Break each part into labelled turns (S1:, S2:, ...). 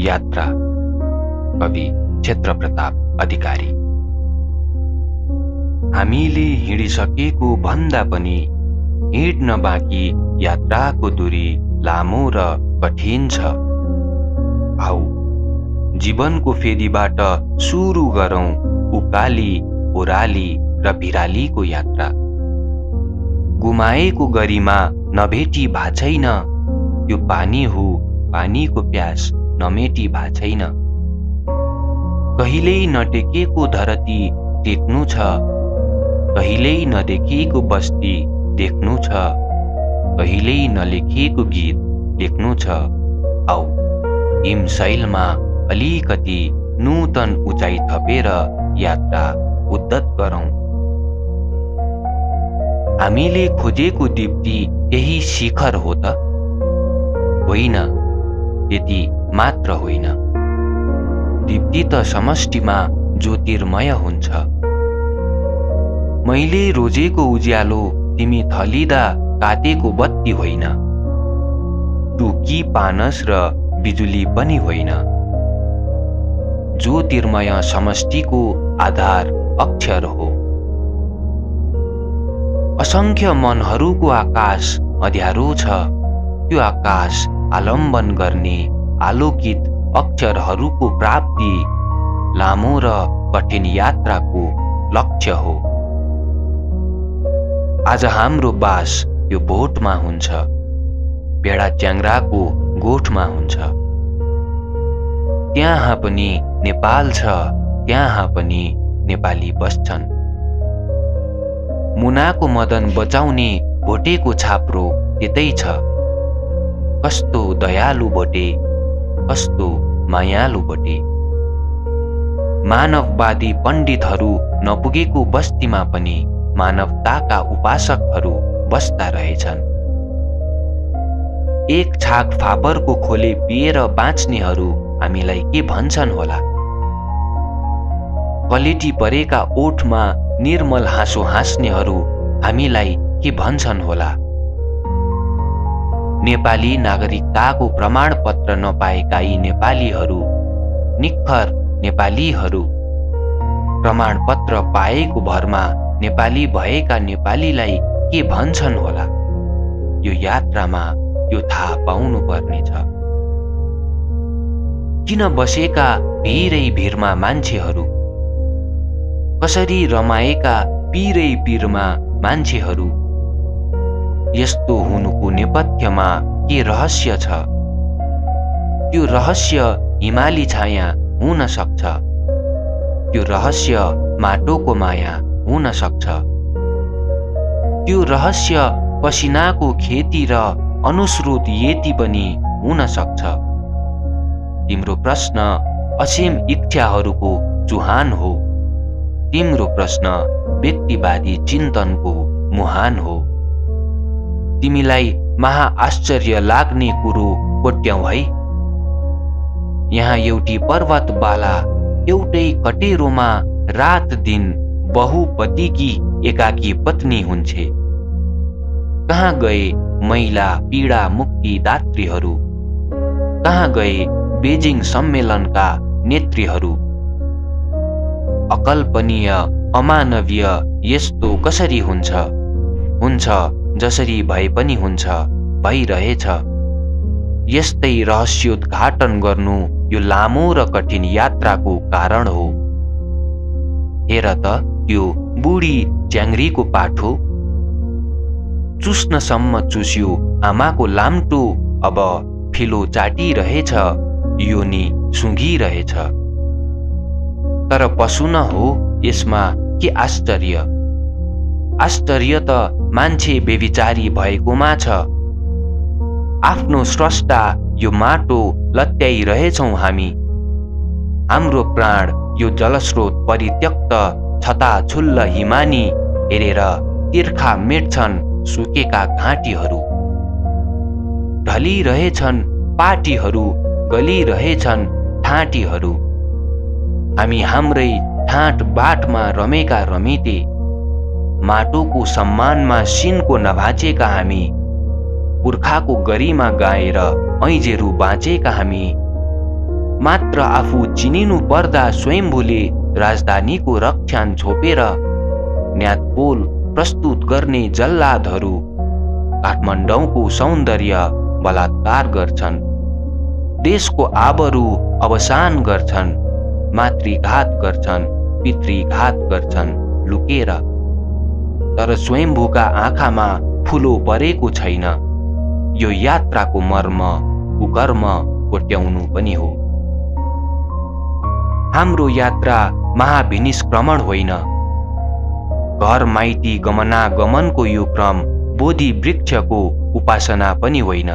S1: यात्रा। कवि क्षेत्रप्रताप अधिकारी। हामीले हिँडिसकेको भन्दा पनि हिँड्न बाँकी यात्राको दूरी लामो र कठिन छ। आऊ जीवनको फेदीबाट सुरु गरौँ उकाली, ओराली र भिरालीको यात्रा। गुमाएको गरिमा नभेटी भाछैन, यो पानी हो पानीको प्यास नमेटी भाछैन। कहिल्यै नटेकेको धरती टेक्नु छ, कहिल्यै नदेखेको बस्ती देख्नु छ, कहिल्यै नलेखेको गीत लेख्नु छ। आऊ हिमशैलमा अलिकति नूतन उचाइ थपेर यात्रा उद्दत गरौँ। हामीले खोजेको दीप्ति यही शिखर हो त होइन, त्यति मात्र होइन। दीप्ति त समष्टिमा ज्योतिर्मय हुन्छ। मैले रोजेको उज्यालो तिमी थलिँदा काटेको बत्ती होइन, टुकी पानस र बिजुली पनि होइन। ज्योतिर्मय समष्टिको आधार अक्षर हो। असंख्य मनहरूको आकाश अँध्यारो छ, त्यो आकाश आलम्बन गर्ने आलोकित अक्षरहरूको प्राप्ति लामो र कठिन यात्राको लक्ष्य हो। आज हाम्रो बास यो भोटमा हुन्छ, बेडा च्याङ्राको गोठमा हुन्छ। त्यहाँ पनि नेपाल छ, त्यहाँ पनि नेपाली बस्छन्। मुनाको मदन बचाउने भोटेको छाप्रो त्यतै छ। कस्तो दयालु भोटे, कस्तो मायालु भोटे। मानववादी पण्डितहरू नपुगेको बस्तीमा पनि मानवताका उपासकहरू बस्दा रहेछन्। एक छाक फापरको खोले पिएर बाँच्नेहरू हामीलाई के भन्छन् होला? कलेटी परेका ओठमा निर्मल हाँसो हाँस्नेहरू हामीलाई के भन्छन् होला? नेपाली नागरिकताको प्रमाणपत्र नपाएका यी नेपालीहरू, निक्खर नेपालीहरू, प्रमाणपत्र पाएको भरमा नेपाली भएका नेपालीलाई के भन्छन् होला? यो यात्रामा यो थाहा पाउनु पर्नेछ। किन बसेका भिरै भिरमा मान्छेहरू, कसरी रमाएका पिरै पिरमा मान्छेहरू? यस्तो हुनुको नेपथ्यमा के रहस्य छ? त्यो रहस्य हिमाली छाया हुन सक्छ, त्यो रहस्य माटोको माया हुन सक्छ, त्यो रहस्य पसिनाको खेती र अनुस्रोत यति पनि हुन सक्छ। तिम्रो प्रश्न असीम इच्छाहरूको चुहान हो, तिम्रो प्रश्न व्यक्तिवादी चिन्तनको मुहान हो। तिमीलाई महाआश्चर्य लाग्ने कुरो कोट्याउ है। यहाँ एउटी पर्वतबाला एउटै कटेरोमा रात दिन बहुपतिकी एकाकी पत्नी हुन्छे। कहाँ गए महिला पीडा मुक्ति दात्रीहरू? कहाँ गए बेजिङ सम्मेलनका नेत्रीहरू? अकल्पनीय अमानवीय यस्तो कसरी हुन्छ? हुन्छ जसरी भए पनि हुन्छ, भइरहेछ। यस्तै रहस्योद्घाटन गर्नु यो लामो र कठिन यात्राको कारण हो। हेर त त्यो बुढी च्याङ्ग्रीको पाठो, चुस्नसम्म चुस्यो आमाको लाम्टो, अब फिलो चाटिरहेछ, योनी सुँघिरहेछ। तर पशु न हो यसमा के आश्चर्य? आश्चर्य त मान्छे बेविचारी भएकोमा छ। आफ्नो स्रष्टा यो माटो लत्याइरहेछौँ हामी। हाम्रो प्राण यो जलस्रोत परित्यक्त छताछुल्ल हिमानी हेरेर तिर्खा मेट्छन् सुकेका घाँटीहरू। ढलिरहेछन् पाटीहरू, गलिरहेछन् ठाँटीहरू। हामी हाम्रै ठाँट बाटमा रमेका रमिते, माटोको सम्मानमा सिनको नभाचेका हामी, पुर्खाको गरिमा गाएर ऐजेरू बाँचेका हामी। मात्र आफू चिनिनु पर्दा स्वयम्भूले राजधानीको रक्षान छोपेर न्यातपोल प्रस्तुत गर्ने जल्लादहरू काठमाडौँको सौन्दर्य बलात्कार गर्छन्, देशको आबरू अवसान गर्छन्, मातृघात गर्छन्, पितृघात गर्छन् लुकेर। तर स्वयम्भूका आँखामा फुलो परेको छैन। यो यात्राको मर्म कुकर्म कोट्याउनु पनि हो। हाम्रो यात्रा महाभिनिष्क्रमण होइन, घर माइती गमनागमनको यो क्रम बोधि वृक्षको उपासना पनि होइन।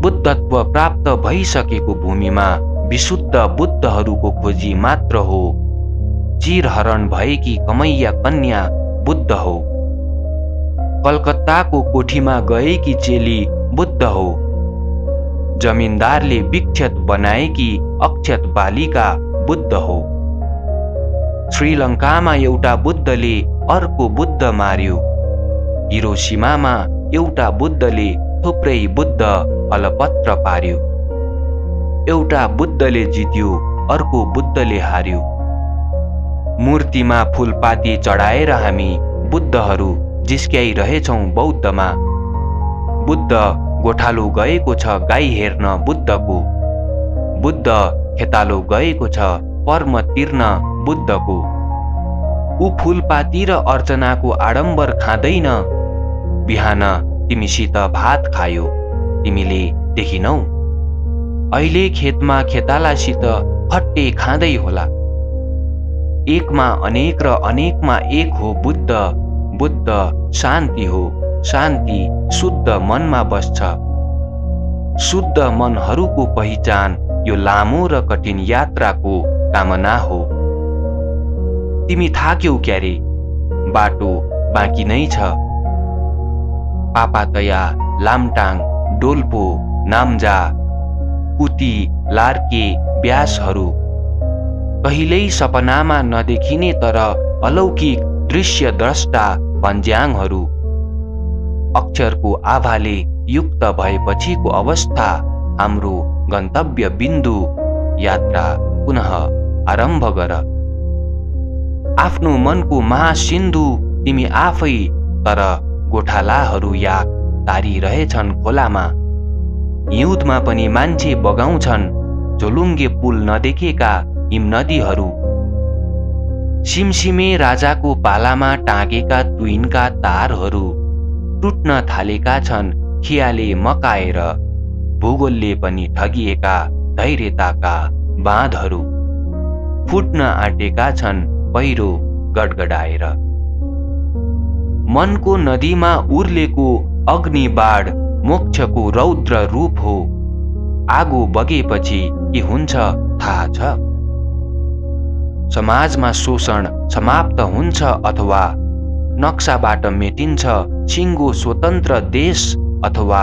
S1: बुद्धत्व प्राप्त भइसकेको भूमिमा विशुद्ध बुद्धहरूको खोजी मात्र हो। चिरहरण भएकी कमैया कन्या बुद्ध हो। कलकत्ताको कोठीमा गएकी चेली बुद्ध हो। जमिनदारले विक्षत बनाएकी अक्षत बालिका बुद्ध हो। श्रीलङ्कामा एउटा बुद्धले अर्को बुद्ध मार्यो। हिरोशिमामा एउटा बुद्धले थुप्रै बुद्ध अलपत्र पार्यो। एउटा बुद्धले जित्यो, अर्को बुद्धले हार्यो। मूर्तिमा फूलपाती चढाएर हामी बुद्धहरू जिस्क्याइरहेछौँ बौद्धमा। बुद्ध गोठालो गएको छ गाई हेर्न बुद्धको। बुद्ध खेतालो गएको छ पर्म तिर्न बुद्धको। ऊ फूलपाती र अर्चनाको आडम्बर खाँदैन। बिहान तिमीसित भात खायो, तिमीले देखिनौ। अहिले खेतमा खेतालासित फट्टे खाँदै होला। एकमा अनेक र अनेकमा एक हो बुद्ध। बुद्ध शान्ति हो। शान्ति शुद्ध मनमा बस्छ। शुद्ध मनहरूको पहिचान यो लामो र कठिन यात्राको कामना हो। तिमी थाक्यौ क्यारे? बाटो बाँकी नै छ। पापातया, लामटाङ, डोल्पो, नाम्जा, कुती, लार्के, ब्यासहरू कहिल्यै सपनामा नदेखिने तर अलौकिक दृश्य द्रष्टा पन्ज्याङहरू। अक्षरको आभाले युक्त भएपछिको अवस्था हाम्रो गन्तव्य बिन्दु। यात्रा पुनः आरम्भ गर। आफ्नो मनको महासिन्धु तिमी आफै, तर गोठालाहरू याक तारिरहेछन् खोलामा। हिउँदमा पनि मान्छे बगाउँछन् झोलुङ्गे पुल नदेखेका हिम नदीहरू। सिमसिमे राजाको पालामा टाँगेका तुइनका तारहरू टुट्न थालेका छन् खियाले मकाएर। भूगोलले पनि ठगिएका धैर्यताका बाँधहरू फुट्न आँटेका छन् पहिरो गडगडाएर। मनको नदीमा उर्लेको अग्निबाड मोक्षको रौद्र रूप हो। आगो बगेपछि के हुन्छ थाहा छ? समाजमा शोषण समाप्त हुन्छ अथवा नक्साबाट मेटिन्छ सिङ्गो स्वतन्त्र देश, अथवा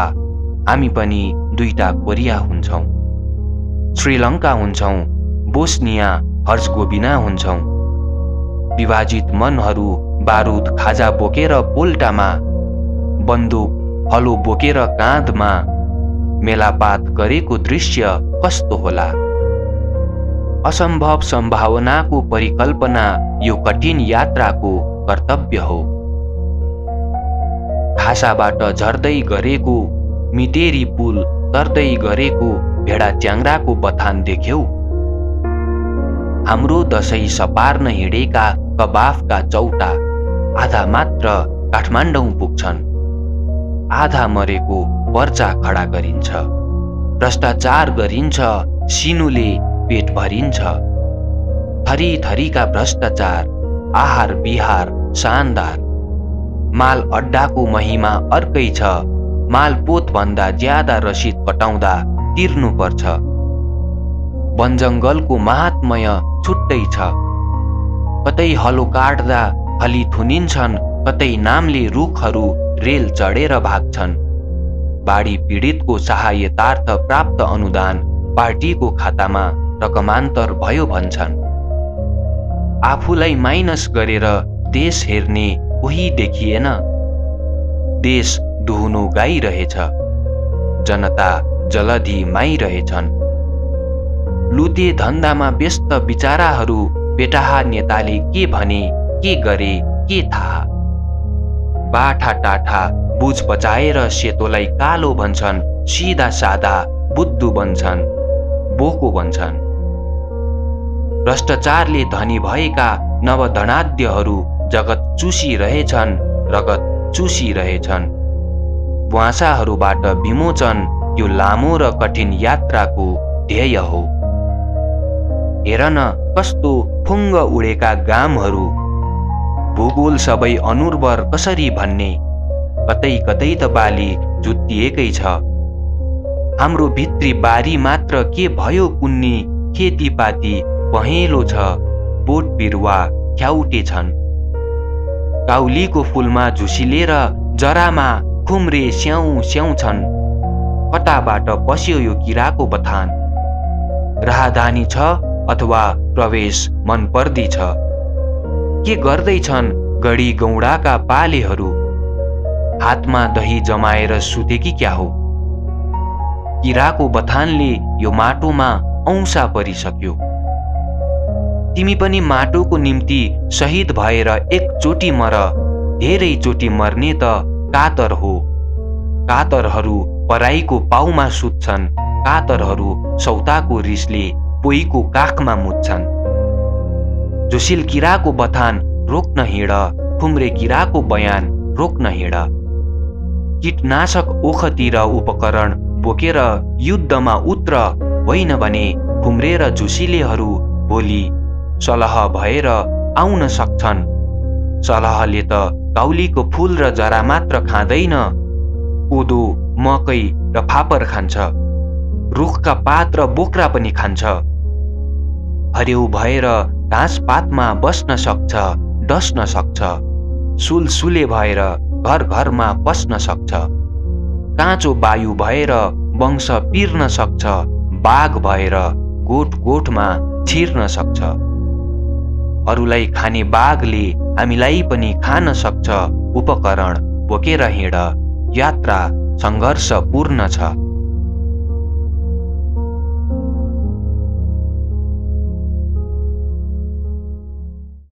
S1: हामी पनि दुईटा कोरिया हुन्छौँ। श्रीलङ्का हुन्छौँ, बोस्निया हर्जगोभिना हुन्छौँ। विभाजित मनहरू बारुद खाजा बोकेर पोल्टामा, बन्दुक हलो बोकेर काँधमा मेलापात गरेको दृश्य कस्तो होला? असम्भव सम्भावनाको परिकल्पना यो कठिन यात्राको कर्तव्य हो। खासाबाट झर्दै गरेको मिटेरी पुल तर्दै गरेको भेडा च्याङ्राको बथान देख्यौ? हाम्रो दशैं सपार्न हिँडेका कबाफका चौटा आधा मात्र काठमाडौँ पुग्छन्। आधा मरेको पर्चा खडा गरिन्छ। भ्रष्टाचार गरिन्छ, सिनुले पेट भरिन्छ। थरी थरीका भ्रष्टाचार, आहार विहार शानदार। माल अड्डाको महिमा अर्कै छ। मालपोत भन्दा ज्यादा रसिद कटाउँदा तिर्नुपर्छ। वनजङ्गलको महात्म्य छुट्टै छ। कतै हलो काट्दा हली थुनिन्छन्, कतै नामले रुखहरू रेल चढेर भाग्छन्। बाढी पीडितको सहायतार्थ प्राप्त अनुदान पार्टीको खातामा रकमान्तर भयो भन्छन्। आफूलाई माइनस गरेर देश हेर्ने कोही देखिएन। देश दुहुनो गाइरहेछ। जनता जलधि माइरहेछन्। लुते धन्दामा व्यस्त बिचाराहरू बेटाहा नेताले के भने, के गरे, के थाहा। बाठा टाठा बुझ बचाएर सेतोलाई कालो भन्छन्, सिधा सादा बुद्धु बन्छन्, बोको बन्छन्। भ्रष्टाचारले धनी भएका नवधनाढ्यहरू जगत चुसिरहेछन्, रगत चुसिरहेछन्। बुवासाहरूबाट विमोचन यो लामो र कठिन यात्राको ध्येय हो। हेर न कस्तो फुङ्ग उडेका गामहरू, भूगोल सबै अनुर्वर कसरी भन्ने, कतै कतै त बाली जुत्तिएकै छ। हाम्रो भित्री बारी मात्र के भयो कुन्नी, खेतीपाती पहेँलो छ, बोट बिरुवा ख्याउटे छन्। काउलीको फुलमा झुसिलेर जरामा खुम्रे स्याउ स्याउ छन्। कताबाट पस्यो यो किराको बथान, राहदानी छ अथवा प्रवेश मन पर्दी छ। के गर्दैछन् गढी गौडाका पालेहरू, हातमा दही जमाएर सुते कि क्या हो। किराको बथानले यो माटोमा औँसा परिसक्यो। तिमी पनि माटोको निम्ति शहीद भएर एकचोटि मर, धेरैचोटि मर्ने त कातर हो। कातरहरू पराईको पाउमा सुत्छन्, कातरहरू सौताको रिसले पोइको काखमा मुत्छन्। झुसिल किराको बथान रोक्न हिँड, खुम्रे किराको बयान रोक्न हिँड। कीटनाशक ओखतिर उपकरण बोकेर युद्धमा उत्र, होइन भने खुम्रेर झुसिलेहरू भोलि सलह भएर आउन सक्छन्। सलहले त काउलीको फूल र जरा मात्र खाँदैन, कोदो मकै र फापर खान्छ, रुखका पात र बोक्रा पनि खान्छ। हरेउ भएर घाँस पातमा बस्न सक्छ, डस्न सक्छ, सुलसुले भएर घर घरमा पस्न सक्छ। काँचो वायु भएर वंश पिर्न सक्छ, बाघ भएर गोठ गोठमा छिर्न सक्छ। अरूलाई खाने बाघले हामीलाई पनि खान सक्छ। उपकरण बोकेर हिँड, यात्रा सङ्घर्षपूर्ण छ।